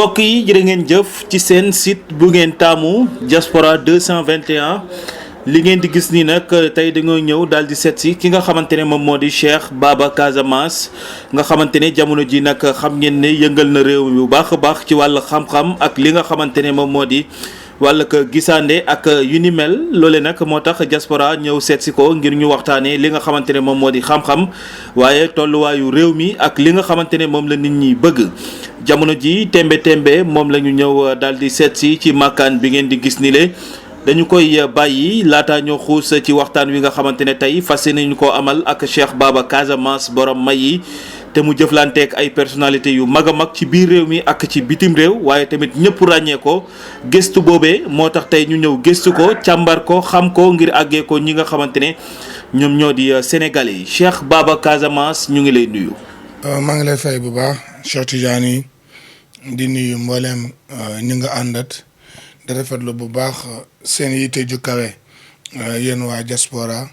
mbokk yi jërë ngeen jëf ci seen site bu ngeen taamu Diaspora 221 li ngeen di gis nii nag tey dañoo ñëw daal di seet si ki nga xamante ne moom moo di Cheikh Baba Casamance nga xamante ne jamono ji nag xam ngeen ne yëngal na réew mi bu baax a baax ci wàll xam-xam ak li nga xamante ne moom moo di wàll gisaande ak yu ni mel loole nag moo tax Diaspora ñëw seet si ko ngir ñu waxtaanee li nga xamante ne moom moo di xam-xam waaye tolluwaayu réew mi ak li nga xamante ne moom la nit ñi bëgg jamono ji tembe moom la ñu ñëw daal di seet si ci màkkaan bi ngeen di gis ni le dañu koy bàyyi laata ñoo xuus ci waxtaan wi nga xamante ne tey fas nañu ko amal ak Cheikh Baba Casamance borom may yi te mu jëflanteek ay personnalité yu mag a mag ci biir réew mi ak ci bitim réew waaye tamit ñëpp ràññee ko gëstu boobee moo tax tey ñu ñëw gëstu ko càmbar ko xam ko ngir àggee ko ñi nga xamante ne ñoom ñoo di Sénégalais yi Cheikh Baba Casamance ñu ngi lay nuyu. maa ngi lay fay bu baax Cheikh Tidiane di nuyu mboolem ñi nga àndat di rafetlu bu baax seen yitte ju kawe yéen waa Diaspora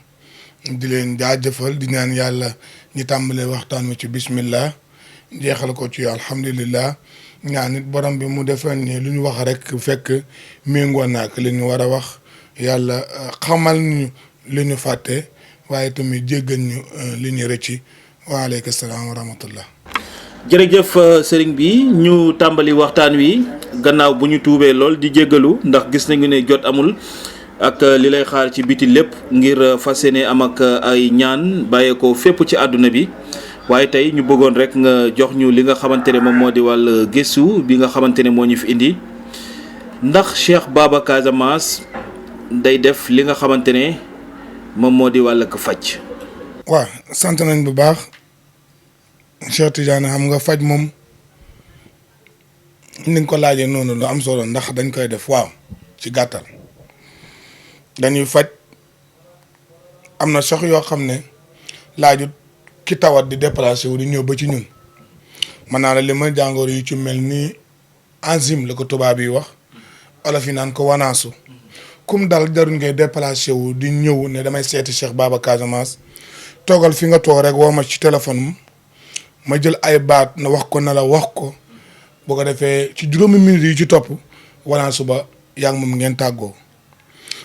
di leen jaajëfal di ñaan yàlla ñu tàmbalee waxtaan wi ci bismillah jeexal ko ci alhamdulillah ñaan nit borom bi mu defal ni lu ñu wax rek fekk méngoo naak li ñu war a wax yàlla xamal ñu li ñu fàtte waaye tamit jéggal ñu li ñu rëcci waaleykum salaam wa rahmatullah. jërëjëf sëriñ bi ñu tàmbali waxtaan wi gannaaw bu ñu tuubee lool di jéggalu ndax gis nañu ne jot amul ak li lay xaar ci biti lépp ngir fas yéene am ak ay ñaan bàyyeekoo fépp ci àdduna bi waaye tey ñu bëggoon rek nga jox ñu li nga xamante ne moom moo di wàll gëstu bi nga xamante ne moo ñu fi indi ndax Cheikh Baba Casamance day def li nga xamante ne moom moo di wàll ko faj. waaw sant nañ bu baax Cheikh Tidiane xam nga faj moom ni nga ko laajee noonu lu am solo ndax dañ koy def waaw ci gàttal. dañuy faj am na sax yoo xam ne laajut ki tawat di déplacé wu di ñëw ba ci ñun mën naa la li ma jàngoor yu ci mel ni enzyme la ko tubaab yi wax olof yi naan ko wanaasu kum dal jarul ngay déplacé wu di ñëw ne damay seeti Cheikh Baba Casamance toogal fi nga toog rek woo ma ci téléphone ma jël ay baat na wax ko na la wax ko boo ko defee ci juróomi minutes yi ci topp wanaasu ba yaa ngi moom ngeen tàggoo.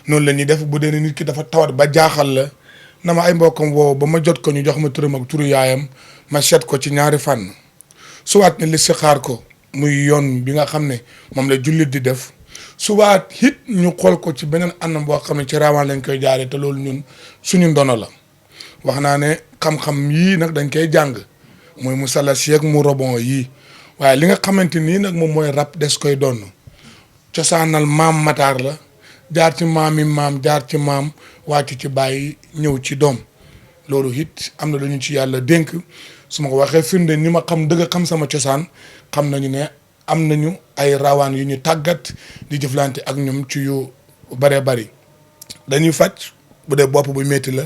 noonu la ñuy def bu dee nit ki dafa tawat ba jaaxal la na ma ay mbokkam woowu ba ma jot ko ñu jox ma turam ak turu yaayam ma seet ko ci ñaari fànn suwaat ne li si xaar ko muy yoon bi nga xam ne moom la jullit di def suwaat it ñu xool ko ci beneen anam boo xam ne ci raawaan lañ koy jaaree te loolu ñun suñu ndono la wax naa ne xam-xam yii nag dañ koy jàng mooy mu salas yeeg mu robon yii waaye li nga xamante nii nag moom mooy rab des koy donn cosaanal maam mataar la jaar ci maami maam jaar ci maam wàcc ci bàyyi ñëw ci doom loolu it am na lu ñu ci yàlla dénk su ma ko waxee firnde ni ma xam dëgg xam sama cosaan xam nañu ne am nañu ay rawaan yu ñu tàggat di jëflante ak ñoom ci yu bëree bëri dañuy faj bu dee bopp buy métti la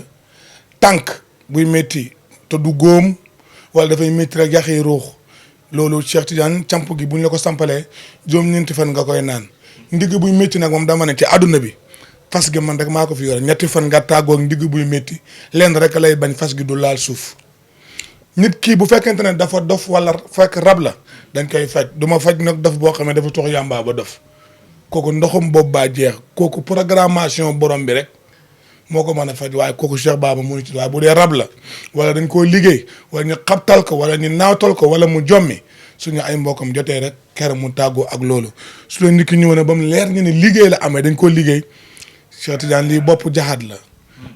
tànk buy métti te du góom wala dafay métti rek yaxi ruux loolu Cheikh Tidiane camp gi bu ñu la ko sampalee juróom-ñeenti fan nga koy naan ndigg buy métti nag moom dama ne ci àdduna bi fas gi man rek maa ko fi yore ñetti fan nga tàggoog ndigg buy métti lenn rek lay bañ fas gi du laal suuf nit kii bu fekkente ne dafa dof wala fekk rab la dañ koy faj du ma faj nag dof boo xam ne dafa tox yàmbaa ba dof kooku ndoxum boobu baa jeex kooku programmation borom bi rek moo ko mën a faj waaye kooku Cheikh Baba mënu ci waaye bu dee rab la wala dañ koo liggéey wala ñu xabtal ko wala ñu naawtal ko wala mu jommi suñu ay mbokkam jotee rek kere mu tàggoo ak loolu su la nit ki ñëw ne ba mu leer ñu ne liggéey la amee dañ ko liggéey Cheikh Tidiane lii bopp jaxaat la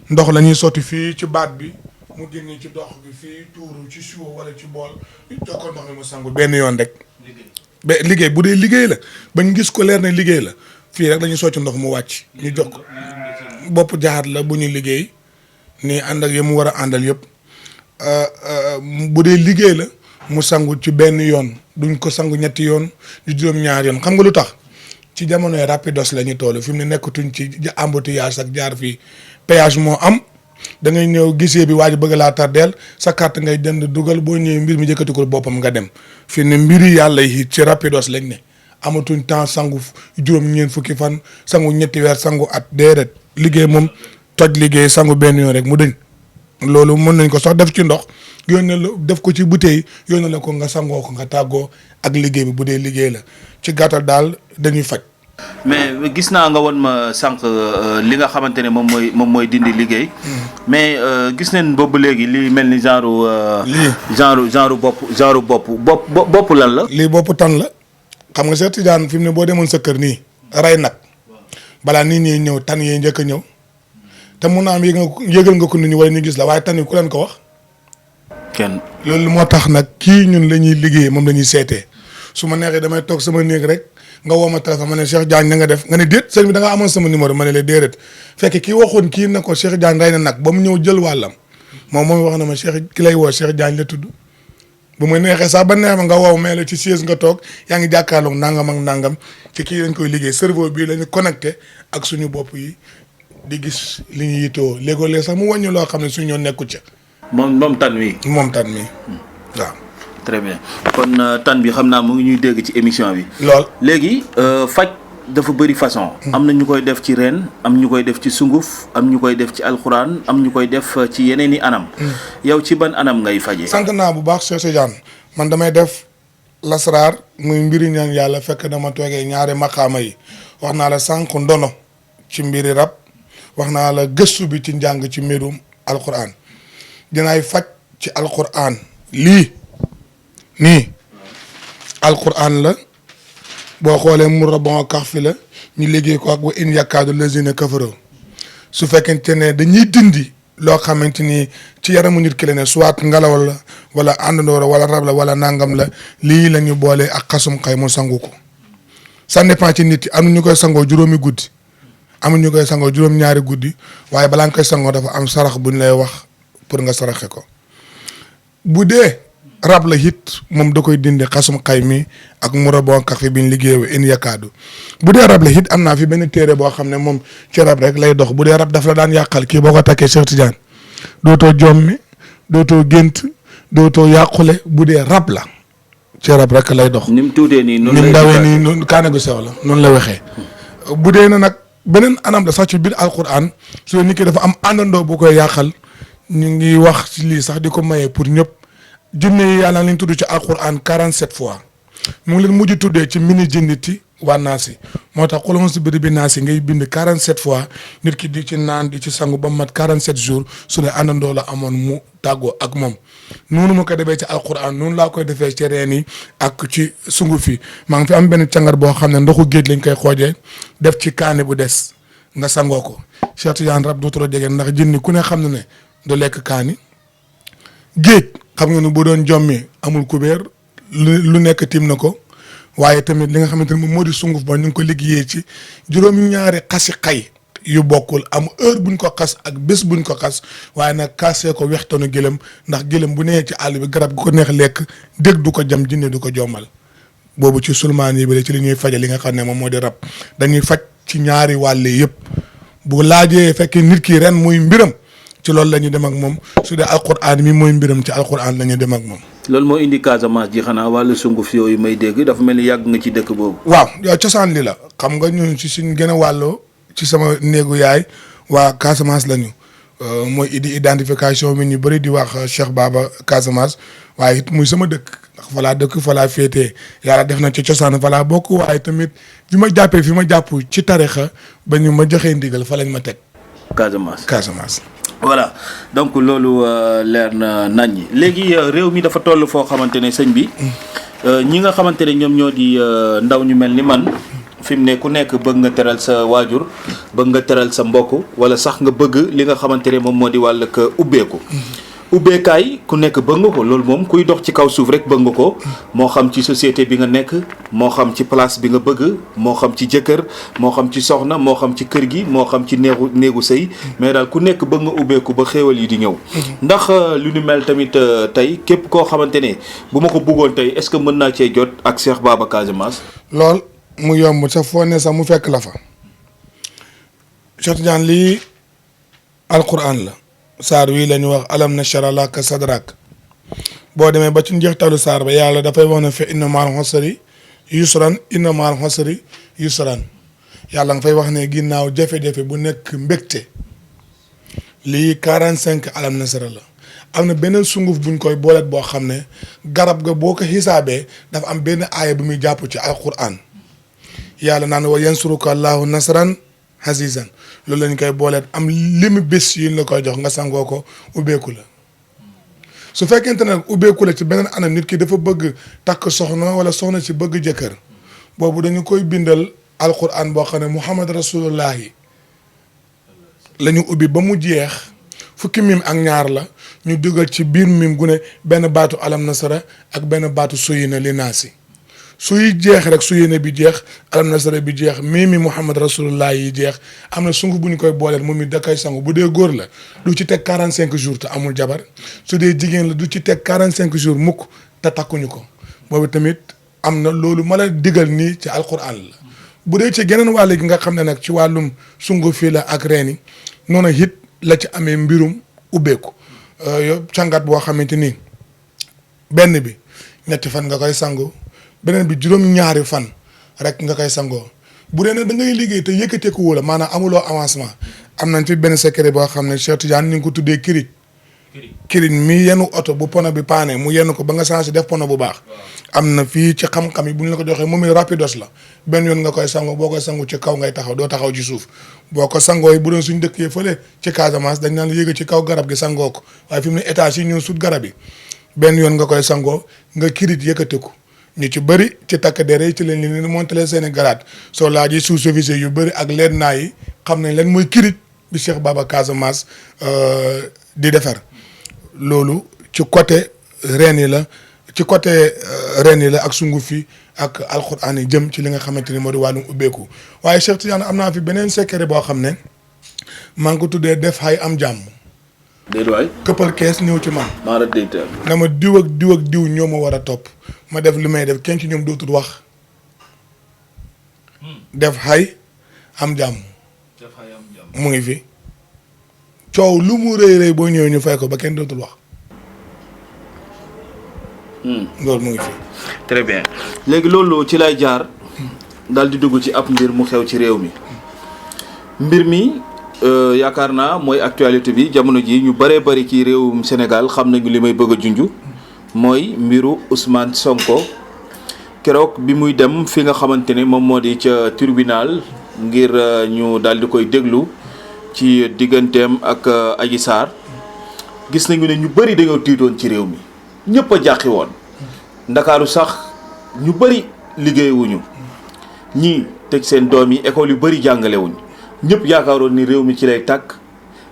ndox la ñuy sotti fii ci baat bi mu génne ci dox bi fii tuuru ci siwo wala ci bool jox ko ndox mi mu sangu benn yoon rek ba liggéey bu dee liggéey la bañ gis ko leer ne liggéey la fii rek dañuy sotti ndox mu wàcc ñu jox ko bopp jaxaat la bu ñu liggéey nii ànd ak yi mu war a àndal yëpp bu dee liggéey la mu sangu ci benn yoon duñ ko sangu ñetti yoon di juróom-ñaari yoon xam nga lu tax ci jamonoy rapidos la ñu toll fi mu ne nekkatuñ ci embouteillage ak jaar fii péage moo am da ngay ñëw gisee bi waaj bëgg laa tardeel sa carte ngay jënd dugal boo ñëwee mbir mi jëkkati ko boppam nga dem fi ne mbiri yàlla yi ci rapidos lañ ne amatuñ temps sangu juróom-ñeent fukki fan sangu ñetti weer sangu at déedéet liggéey moom toj liggéey sangu benn yoon rek mu dëñ loolu mën nañ ko sax def ci ndox yónnee la def ko ci bouteille yónnee la ko nga sangoo ko nga tàggoo ak liggéey bi bu dee liggéey la ci gàttal daal dañuy faj. mais gis naa nga woon ma sànq li nga xamante ne moom mooy dindi liggéey. mais gis nañ boobu léegi li mel ni genre. genre bopp lan la. lii bopp tan la xam nga Cheikh Tidiane fi mu ne boo demoon sa kër nii rey nag balaa nit ñi ñëw tan yee njëkk a ñëw te mun naa am yëgal nga ko nit ñi wala ñu gis la waaye tan yi ku leen ko wax. kenn loolu moo tax nag kii ñun la ñuy liggéey moom la ñuy seetee su ma neexee damay toog sama néeg rek. nga woo ma téléphone ma ne Cheikh Diagne na nga def nga ne déet sëñ bi da nga amoon sama numéro ma ne la déedéet fekk kii waxoon kii na ko Cheikh Diagne rey na nag ba mu ñëw jël wàllam moom mooy wax na ma Cheikh ki lay woo Cheikh Diagne la tudd bu ma neexee sax ba neex ma nga woow mais la ci siège nga toog yaa ngi jàkkaarloog nangam ak nangam ci kii lañ koy liggéey cerveau bii la ñu connecté ak suñu bopp yi di gis li ñu yittoo léegoo-léeg sax mu wàññi loo xam ne suñu ñoo nekku ca. moom tan wi. moom tan mi waaw. très bien kon tan bi xam naa mu ngi ñuy dégg ci émission bi. lool léegi faj dafa bëri façon. am na ñu koy def ci reen am ñu koy def ci sunguf am ñu koy def ci alxuraan am ñu koy def ci yeneen i anam. yow ci ban anam ngay fajee. sant naa bu baax Cheikh Tidiane man damay def lasraar muy mbiri ñaan yàlla fekk dama toogee ñaari maqaama yi wax naa la sànq ndono ci mbiri rab wax naa la gëstu bi ci njàng ci mbirum alxuraan dinaay faj ci alxuraan lii. nii alquran la boo xoolee murabon kax fi la ñu liggéey ko ak wa in yakkaadu lazina kafaroo su fekkente ne dañuy dindi loo xamante ni ci yaramu nit ki la ne soit ngelaw la wala àndandoor wala rab la wala nangam la lii la ñu boole ak xasum xay mu sangu ko ça dépend ci nit yi am ñu koy sangoo juróomi guddi am ñu koy sangoo juróom-ñaari guddi waaye balaa nga koy sangoo dafa am sarax bu ñu lay wax pour nga saraxe ko bu dee rab la it moom da koy dindi xasum xay mi ak murabon kax fi biñ liggéeyoo in yakkaadu bu dee rab la it am naa fi benn téere boo xam ne moom ci rab rek lay dox bu dee rab daf la daan yàqal kii boo ko takkee Cheikh Tidiane dootoo jommi dootoo gént dootoo yàqule bu dee rab la ci rab rek lay dox. ni mu tuutee nii noonu ni mu ndawee nii noonu kaana gu sew la noonu la waxee. bu dee na nag beneen anam la sax ci biir alquran su dee nit ki dafa am àndandoo bu koy yàqal ñu ngi wax ci lii sax di ko mayee pour ñëpp. jinne yi yàlla lañ tudd ci alquran 47 fois mu ngi leen mujj tuddee ci mini jinniti waa naasi moo tax xoloon si bëri bi naasi ngay bind 47 fois nit ki di ci naan di ci sangu ba mat 47 jours su ne àndandoo la amoon mu tàggoo ak moom noonu ma ko defee ci alquran noonu laa koy defee ci reen yi ak ci sunguf yi maa ngi fi am benn càngar boo xam ne ndoxu géej lañ koy xoojee def ci kaani bu des nga sangoo ko Cheikh Tidiane rab dootu la jege ndax jinni ku ne xam na ne du lekk kaani géej xam nga ne bu doon jommi amul kubéer lu nekk tiim na ko waaye tamit li nga xamante ne moom moo di sunguf ba ñu ngi ko liggéeyee ci juróom-ñaari xasi xay yu bokkul am heure buñ ko xas ak bés buñ ko xas waaye nag kaasee ko wextanu gëlëm ndax gëlëm bu nee ci àll bi garab gu ko neex lekk dégg du ko jam jinne du ko jommal boobu ci sulmaan yi bi ci li ñuy faje li nga xam ne moom moo di rab dañuy faj ci ñaari wàll yëpp bu laajee fekkee nit ki ren muy mbiram ci loolu la ñuy dem ak moom su dee alquran mi mooy mbiram ci alquran la ñuy dem ak moom. loolu moo indi Casamance ji xanaa wàllu sunguf yooyu may dégg dafa mel ni yàgg nga ci dëkk boobu. waaw yow cosaan li la xam nga ñun ci suñ gën a wàlloo ci sama néegu yaay waa Casamance la ñu mooy identification bi ñu bëri di wax Cheikh Baba Casamance waaye it muy sama dëkk ndax fa laa dëkk fa laa féetee yàlla def na ci cosaan fa laa bokk waaye tamit fi ma jàppee fi ma jàpp ci tarixa ba ñu ma joxee ndigal fa lañ ma teg. Casamance. voilà donc loolu leer na nañ ñi léegi réew mi dafa toll foo xamante ne sëñ bi ñi nga xamante ne ñoom ñoo di ndaw ñu mel ni man fi mu ne ku nekk bëgg nga teral sa waajur bëgg nga teral sa mbokk wala sax nga bëgg li nga xamante ne moom moo di wàll ka ubbeeku ubbeekaay ku nekk bëgg nga ko loolu moom kuy dox ci kaw suuf rek bëgg nga ko moo xam ci société bi nga nekk moo xam ci place bi nga bëgg moo xam ci jëkkër moo xam ci soxna moo xam ci kër gi moo xam ci néegu sëy mais daal ku nekk bëgg nga ubbeeku ba xéewal yi di ñëw ndax lu ñu mel tamit tey képp koo xamante ne bu ma ko bëggoon tey est-ce que mën naa cee jot ak Cheikh Baba Casamance. lool mu yomb sa foo ne sax mu fekk la fa Cheikh Tidiane lii alquran la saar wii la ñu wax alam nashrah laka sadrak boo demee ba ci njeextalu saar ba yàlla dafay wax ne fa inna ma'al usri yusran inna ma'al usri yusran yàlla nga fay wax ne ginnaaw jafe-jafe bu nekk mbégte lii 45 alam nashrah la am na beneen sunguf buñ koy booleet boo xam ne garab ga boo ko xisaabee dafa am benn aaya bu muy jàpp ci alquran yàlla naan wa yansuruka allahu nasran azizan loolu lañ koy booleet am limu bés yi la koy jox nga sangoo ko ubbeeku la su fekkente ne ubbeeku la ci beneen anam nit ki dafa bëgg takk soxna wala soxna si bëgg jëkkër boobu dañu koy bindal alquran boo xam ne muhammad rasulullahi la ñu ubbi ba mu jeex fukki mim ak ñaar la ñu dugal ci biir mim gu ne benn baatu alam nasara ak benn baatu suyina li naasi suy jeex rek suyina bi jeex alam nasara bi jeex mimi muhammad rasulullah yi jeex am na sunguf bu ñu koy booleel moom it da koy sangu bu dee góor la du ci teg 45 jours te amul jabar su dee jigéen la du ci teg 45 jours mukk te takkuñu ko boobu tamit am na loolu ma la digal nii ci alquran la bu dee ci geneen wàll gi nga xam ne nag ci wàllum sunguf fii la ak reen yi noonu it la ci amee mbirum ubbeeku yow càngat boo xamante ni benn bi ñetti fan nga koy sangu beneen bi juróom-ñaari fan rek nga koy sangoo bu dee nag da ngay liggéey te yëkkateeku wala maanaam amuloo avancement am nañ fi benn secret boo xam ne Cheikh Tidiane ni nga ko tuddee kirij mi yenu oto bu pono bi paane mu yenn ko ba nga changé def pono bu baax am na fii ci xam-xam yi bu ñu la ko joxee moom it rapidos la benn yoon nga koy sango boo koy sangu ci kaw ngay taxaw doo taxaw ci suuf boo ko sangoo yi bu doon suñ dëkk yi fële ci Casamance dañ naan la yéega ci kaw garab gi sangoo ko waaye fi mu ne étage yi ñëw sut garab yi benn yoon nga koy sangoo nga kirij yëkkateku ñu ci bëri ci takk dere yi ci leen li monté seeni garaat soo laajee sous-officier yu bëri ak leen naa yi xam nañ leen mooy kirij bi Cheikh Baba Casamance di defar loolu ci côté reen yi la ci côté reen yi la ak sunguf yi ak alxuraan yi jëm ci li nga xamante ni moo di wàllum ubbeeku waaye Cheikh Tidiane am naa fi beneen secret boo xam ne maa ngi ko tuddee def xay am jàmm. déedéet waay. këppal kees ñëw ci man. maa la dégg na ma diw ak diw ak diw ñoo ma war a topp ma def li may def kenn ci ñoom dootul wax def xay am jàmm. mu ngi fi. coow lu mu rëy rëy boo ñëwee ñu fay ko ba kenn dootul wax. loolu mu ngi fi. très bien léegi loolu ci lay jaar daal di dugg ci ab mbir mu xew ci réew mi mbir mi yaakaar naa mooy actualité bi jamono ji ñu bëree bëri ci réewum Sénégal xam nañu li may bëgg a junj mooy mbiru Ousmane Sonko keroog bi muy dem fi nga xamante ne moom moo di ca tribunal ngir ñu daal di koy déglu. ci digganteem ak Adji Sarr gis nañu ne ñu bëri dañoo tiitoon ci réew mi ñëpp a jàqi woon ndakaaru sax ñu bëri liggéeyuñu ñii tëj seen doom yi école yu bëri jàngalewuñ ñëpp yaakaaroon ni réew mi ci lay tàkk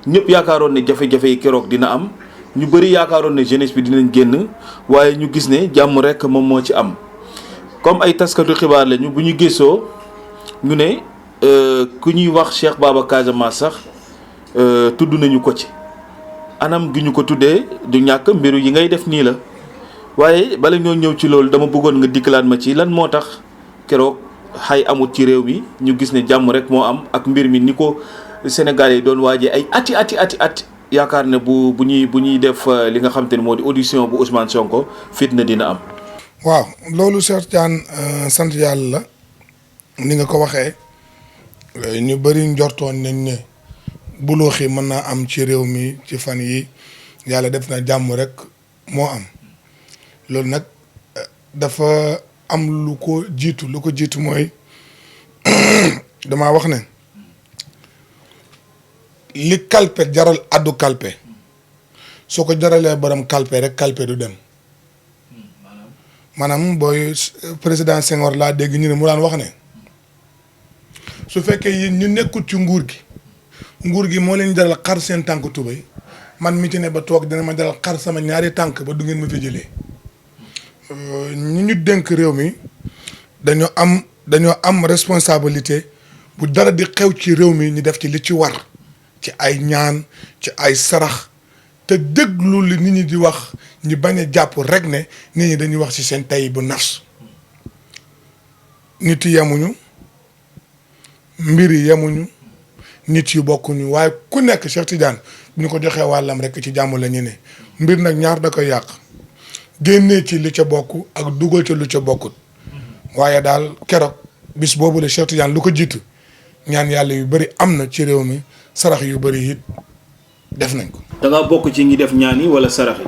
ñëpp yaakaaroon ne jafe-jafe yi keroog dina am ñu bëri yaakaaroon ne jeunesse bi dinañ génn waaye ñu gis ne jàmm rek moom moo ci am comme ay taskatu xibaar lañu bu ñu gisoo ñu ne ku ñuy wax Cheikh Baba Casamance sax tudd nañu ko ci anam gi ñu ko tuddee du ñàkk mbiru yi ngay def nii la waaye bala ñoo ñëw ci loolu dama bëggoon nga dikkalaat ma ci lan moo tax keroog xay amut ci réew mi ñu gis ne jàmm rek moo am ak mbir mi ni ko Sénégal yi doon waajee ay ati yaakaar ne bu ñuy def li nga xam te ne moo di audition bu Ousmane Sonko fitna dina am. waaw loolu Cheikh Tidiane sant yàlla la ni nga ko waxee. ñu bëri njortoon nañ ne bulooxi mën naa am ci réew mi ci fan yi yàlla def na jàmm rek moo am loolu nag dafa am lu ko jiitu mooy damaa wax ne li kalpe jaral addu kalpe soo ko jaralee borom kalpe rek kalpe du dem maanaam booy président Senghor laa dégg ñu ne mu daan wax ne su fekkee yéen ñu nekkul ci nguur gi moo leen jaral xar seen tànk tubéy man mi ci ne ba toog dina ma jaral xar sama ñaari tànk ba du ngeen ma fi jëlee ñu dénk réew mi dañoo am responsabilité bu dara di xew ci réew mi ñu def ci li ci war ci ay ñaan ci ay sarax te déglu li nit ñi di wax ñu bañ a jàpp rek ne nit ñi dañuy wax ci seen tay bu nafs nit yi yemuñu mbir yi yemuñu nit yu bokkuñu waaye ku nekk Cheikh Tidiane bu ñu ko joxee wàllam rek ci jàmm la ñu ne mbir nag ñaar da koy yàq génnee ci li ca bokk ak dugal ca lu ca bokkut waaye daal keroog bis boobu la Cheikh Tidiane lu ko jiitu ñaan yàlla yu bëri am na ci réew mi sarax yu bëri it def nañ ko. da ngaa bokk ci ñi def ñaan yi wala sarax yi.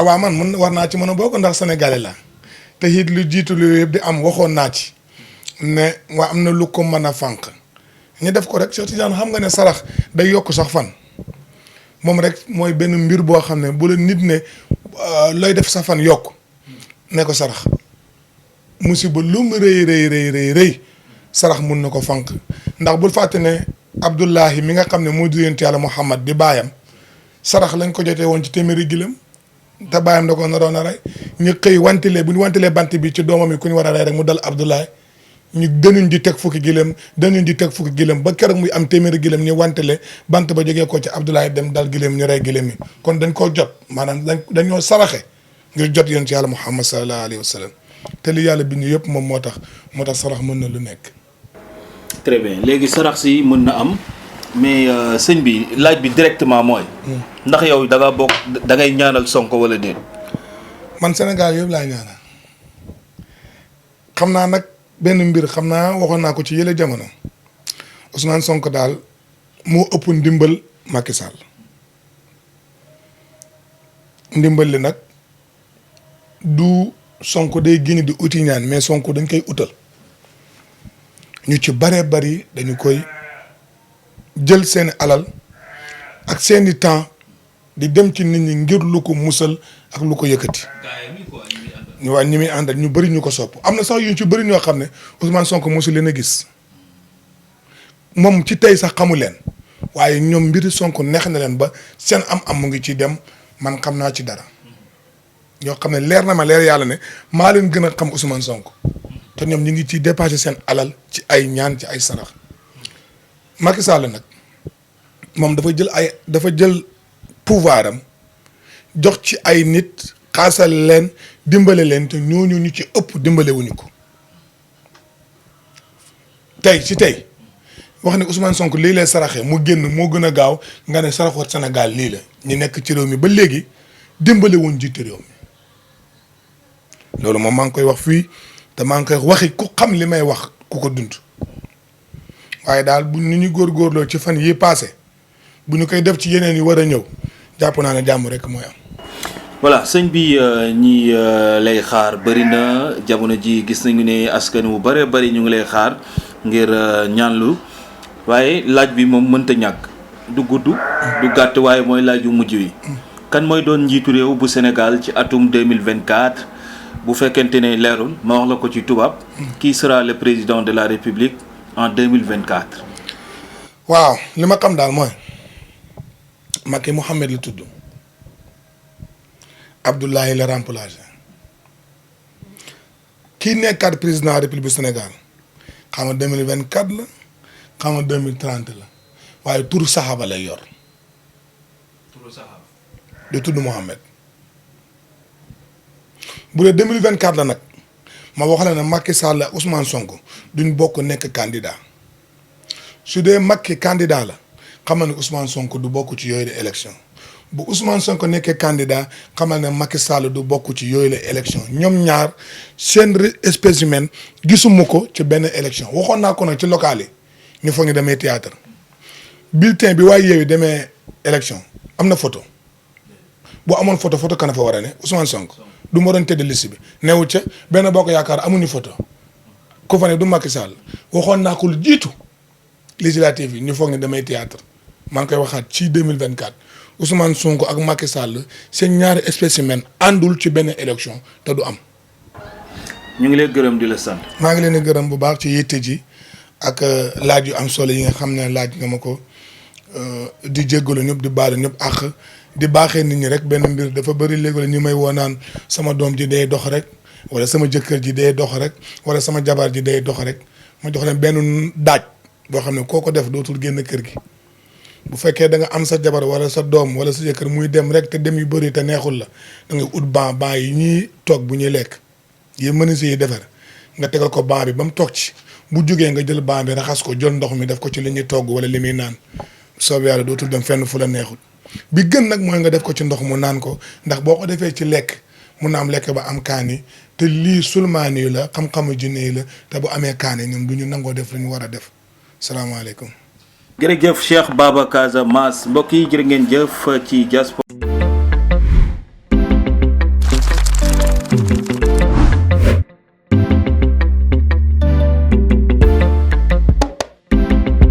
waaw man war naa ci mën a bokk ndax sénégalais la te it lu jiitu lu yëpp di am waxoon naa ci ne waa am na lu ko mën a fànq ñu def ko rek Cheikh Tidiane xam nga ne sarax day yokk sax fan moom rek mooy benn mbir boo xam ne bu la nit ne looy def sa fan yokk ne ko sarax musiba lu mu rëy sarax mun na ko fànq ndax bul fàtte ne Abdullahi mi nga xam ne moo di yonent Yàlla Muhammad di baayam sarax lañ ko jotee woon ci téeméeri gilam te baayam da ko naroon a rey ñu xëy wantilee bu ñu wantilee bant bi ci doomam yi ku ñu war a rey rek mu dal Abdullahi ñu dënuñ di teg fukki gilam ba keroog muy am téeméeri gilam ñu wantile bant ba jógee ko ci Abdullahi dem dal gilam ñu rey gilam yi kon dañ koo jot maanaam dañoo saraxe ngir jot yonent Yàlla Muhammad sallallahu alayhi wa sallam te li yàlla bind yëpp moom moo tax sarax mën na lu nekk. très bien léegi sarax si mën na am mais sëñ bi laaj bi directement mooy. ndax yow da nga bokk da ngay ñaanal Sonko wala déet. man Sénégal yëpp laay ñaanal xam naa nag benn mbir xam naa waxoon naa ko ci yële jamono Ousmane Sonko daal moo ëpp ndimbal Macky Sall ndimbal li nag du Sonko day génn di uti ñaan mais Sonko dañ koy utal ñu ci baree bari dañu koy jël seeni alal ak seeni temps di dem ci nit ñi ngir lu ko musal ak lu ko yëkkati. ñu waa ñi muy àndal ñu bëri ñu ko sopp am na sax yu ci bëri ñoo xam ne Ousmane Sonko mosu leen a gis moom ci tey sax xamu leen waaye ñoom mbiri Sonko neex na leen ba seen am mu ngi ciy dem man xam naa ci dara ñoo xam ne leer na ma leer yàlla ne maa leen gën a xam Ousmane Sonko te ñoom ñu ngi ciy dépassé seen alal ci ay ñaan ci ay sarax Macky Sall nag moom dafa jël pouvoir am jox ci ay nit xaasal leen dimbale leen te ñooñu ñu ci ëpp dimbale wuñu ko tey wax ne Ousmane Sonko lii lay saraxe mu génn moo gën a gaaw nga ne saraxoot Sénégal lii la ñu nekk ci réew mi ba léegi dimbale wuñ jiite réew mi loolu moom maa ngi koy wax fii te maa ngi koy waxi ku xam li may wax ku ko dund waaye daal bu ni ñu góorgóorloo ci fan yi passé bu ñu koy def ci yeneen yi war a ñëw jàpp naa ne jàmm rek mooy am. voilà sëñ bi ñi lay xaar bëri na jamono ji gis nañu ne askan wu bëree bëri ñu ngi lay xaar ngir ñaanlu waaye laaj bi moom mënta ñàkk du gudd du gàtt waaye mooy laaju mujj wi kan mooy doon njiitu réew bu Sénégal ci atum 2024 bu fekkente ne leerul ma wax la ko ci tubaab qui sera le président de la République en 2024. waaw li ma xam daal mooy Macky Mouhamed la tudd Abdoulaye la remplacé kii nekkaat président de la République du Sénégal xam nga 2024 la xam nga 2030 la waaye turu saxaaba lay yor. turu saxaaba. du tudd Mouhamed bu dee 2024 la nag ma wax la ne Macky Sall ak Ousmane Sonko duñ bokk nekk candidat su dee Macky candidat la xamal ne Ousmane Sonko du bokk ci yooyu la élection bu Ousmane Sonko nekkee candidat xamal ne Macky Sall du bokk ci yooyu la élection ñoom ñaar seen spécimen gisuma ko ci benn élection waxoon naa ko nag ci local yi ñu foog ñu demee théâtre bulletin bi waaye yeewi demee élection am na photo bu amoon photo kan fa war a ne Ousmane Sonko du ma doon tëdd liste bi newu ca benn bokk yaakaar amuñu photo ku fa ne du Macky Sall waxoon naa ko lu jiitu législative yi ñu foog ne damay théâtre maa ngi koy waxaat ci 2024 Ousmane Sonko ak Macky Sall seen ñaari spécimen àndul ci benn élection te du am. ñu ngi lay gërëm di la sant. maa ngi leen di gërëm bu baax ci yitte ji ak laaj yu am solo yi nga xam ne laaj nga ma ko di jéggalu ñëpp di baalu ñëpp ak di baaxee nit ñi rek benn mbir dafa bëri léegi la ñu may woo naan sama doom ji day dox rek wala sama jëkkër ji day dox rek wala sama jabar ji day dox rek ma jox leen benn daaj boo xam ne koo ko def dootul génn kër gi. bu fekkee da nga am sa jabar wala sa doom wala sa jëkkër muy dem rek te dem yu bëri te neexul la da ngay ut banc yi ñuy toog bu ñuy lekk yi menuisier yi defar nga tegal ko banc bi ba mu toog ci bu jógee nga jël banc bi raxas ko jël ndox mi def ko ci li ñuy togg wala li muy naan soob yàlla dootul dem fenn fu la neexul bi gën nag mooy nga def ko ci ndox mu naan ko ndax boo ko defee ci lekk mun na am lekk ba am kaani te lii sulmaani yi la xam-xamu jinne yi la te bu amee kaani ñun du ñu nangoo def lu ñu war a def salaamaaleykum jërëjëf Cheikh Baba Casamance mbokk yi jërë ngeen jëf ci diaspora